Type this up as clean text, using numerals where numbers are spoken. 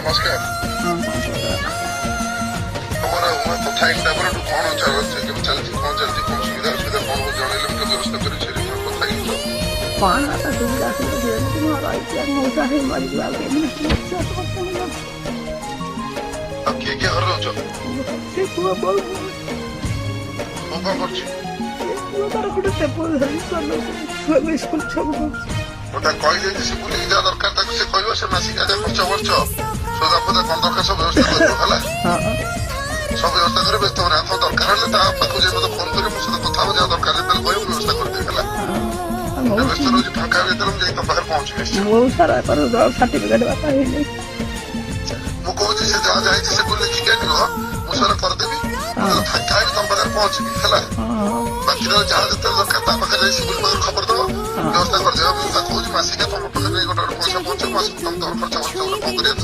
ନମସ୍କାର। ହଁ, କଣ କହୁଛ? ତମର ମୁଁ କଥା ହେଇକି ତାପରଠୁ କଣ ଚାଲିଛି, କେମିତି ଚାଲିଛି, କଣ ଚାଲିଛି, କଣ ସୁବିଧା ଅସୁବିଧା କଣ ହଉଛି ଜଣେଇଲେ ମୁଁ ଟିକେ ବ୍ୟବସ୍ଥା କରିବି। ସେ ବିଷୟରେ କଥା ହେଇକି ତ। କଣ ବାପା ସୁବିଧା ଅସୁବିଧା ଦିଅନ୍ତି? ମୁଁ ରହିଛି ଆଉ ମଉସା ହେଇ ମରିଯିବ ଆଉ କେମିତି। ଆଉ କିଏ କିଏ ଘରେ ରହୁଛ? ସେ ପୁଅ ବୋଉ। ମୁଁ କଣ କରୁଛି? ପୁଅ ତାର ଗୋଟେ ଟେମ୍ପୋ ଧରି ଚଲଉଛି, ଛୁଆକୁ ସ୍କୁଲ ଛୁଆକୁ ଦଉଛି। ମୁଁ ତାକୁ କହିଦେଇଛି, ସେ ବୁଲିକି ଯାହା ଦରକାର ତାକୁ ସେ କହିବ। ସେ ମାସିକିଆ ଯାହା ଖର୍ଚ୍ଚ ଫର୍ଚ୍ଚ, ସଉଦା ଫଦା କଣ ଦରକାର ସବୁ ବ୍ୟବସ୍ଥା କରିବ, ହେଲା? ହଁ। ସବୁ ବ୍ୟବସ୍ଥା କରି ବ୍ୟସ୍ତ ହବନି। ଆଉ କଣ ଦରକାର ହେଲେ ତା ପାଖକୁ ଯାଇ ମତେ ଫୋନ କରିବ, ମୋ ସହିତ କଥା ହବ। ଯାହା ଦରକାର ଯେତେବେଳେ କହିବ, ମୁଁ ବ୍ୟବସ୍ଥା କରିଦେବି, ହେଲା? ଆଉ ମୁଁ ବ୍ୟସ୍ତ ମଉସା ରହୁଛି, ଫାଙ୍କା ହେଲେ ଯେତେବେଳେ ମୁଁ ଯାଇ ତମ ପାଖରେ ପହଞ୍ଚିବି ନିଶ୍ଚୟ। ମଉସାର ସାର୍ଟିଫିକେଟ ବାପା ହେଇନି। ମୁଁ କହୁଛି, ସେ ଯାହା ଯାଇଛି ସେ ଲେଖିକି ଆଣିବ, ମୁଁ ସେଟା କରିଦେବି। ମୁଁ ଯେତେବେଳେ ଫାଙ୍କା ହେବି ତମ ପାଖରେ ପହଞ୍ଚିବି, ହେଲା? ହଁ। ବାକି ରହିଲା ଯାହା ଯେତେବେଳେ ଦରକାର ତା ପାଖରେ ଯାଇ ସିଭିଲ ପାଖରେ ଖବର ଦବ, ବ୍ୟବସ୍ଥା କରିଦେବ। ମୁଁ ତାକୁ କହୁଛି, ମାସିକିଆ ତମ ପାଖରେ ଯାଇ ଗୋଟେ ଗୋଟେ ପଇସା ପହଞ୍ଚିବ ମାସକୁ। ତମ ତମର ଖର୍ଚ୍ଚ ଖର୍ଚ୍ଚ ଗୋଟେ କଣ କରିବା।